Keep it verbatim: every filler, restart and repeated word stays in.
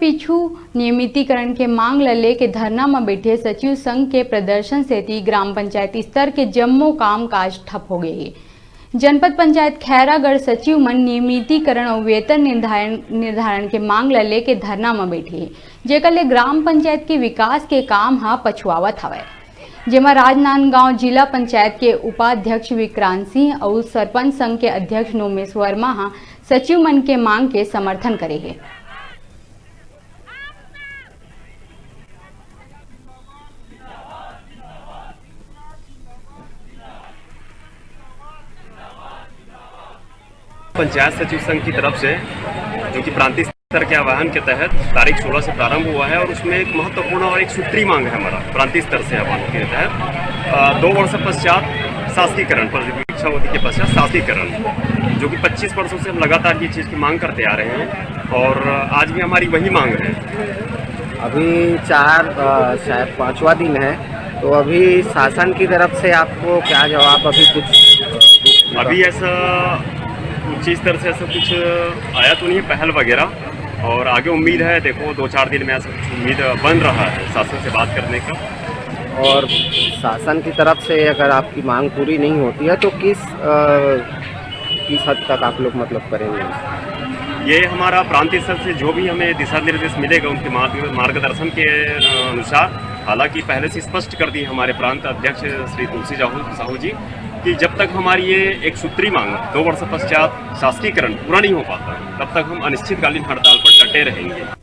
पीछू नियमितीकरण के मांग ल लेके धरना म बैठे सचिव संघ के प्रदर्शन सेती ग्राम पंचायत स्तर के जम्मो काम काज ठप हो गए हे। जनपद पंचायत खैरागढ़ सचिव मन नियमितीकरण अउ वेतन निर्धारण निर्धारण के मांग ल लेके धरना म बैठे हे, जेकर ले ग्राम पंचायत के विकास के काम ह पछुआवत हवय। जेमा राजनांदगांव जिला पंचायत के उपाध्यक्ष विक्रांत सिंह अउ सरपंच संघ के अध्यक्ष नोमेश वर्मा ह सचिव मन के मांग के समर्थन करे हे। पंचायत सचिव संघ की तरफ से, जो कि प्रांतीय स्तर के आह्वान के तहत तारीख सोलह से प्रारंभ हुआ है और उसमें एक महत्वपूर्ण और एक सूत्री मांग है हमारा प्रांतीय स्तर से आह्वान के तहत, अ, दो वर्ष पश्चात शासकीकरण, परीक्षा अवधि के पश्चात शासकीकरण, जो कि पच्चीस वर्षों से हम लगातार ये चीज़ की मांग करते आ रहे हैं और आज भी हमारी वही मांग है। अभी चार, अ, शायद पांचवा दिन है, तो अभी शासन की तरफ से आपको क्या जवाब, अभी कुछ, अ, अभी ऐसा उच्च स्तर से ऐसा कुछ आया तो नहीं है पहल वगैरह, और आगे उम्मीद है, देखो, दो चार दिन में ऐसा कुछ उम्मीद बन रहा है शासन से बात करने का। और शासन की तरफ से अगर आपकी मांग पूरी नहीं होती है तो किस, अ, किस हद तक आप लोग मतलब करेंगे? ये हमारा प्रांतीय स्तर से जो भी हमें दिशा निर्देश मिलेगा उनके मार्ग-, मार्गदर्शन के, अ, अनुसार, हालांकि पहले से स्पष्ट कर दी हमारे प्रांत अध्यक्ष श्री तुलसी साहू, साहू जी कि जब तक हमारी ये एक सूत्री मांग दो वर्ष पश्चात शासकीकरण पूरा नहीं हो पाता, तब तक हम अनिश्चितकालीन हड़ताल पर डटे रहेंगे।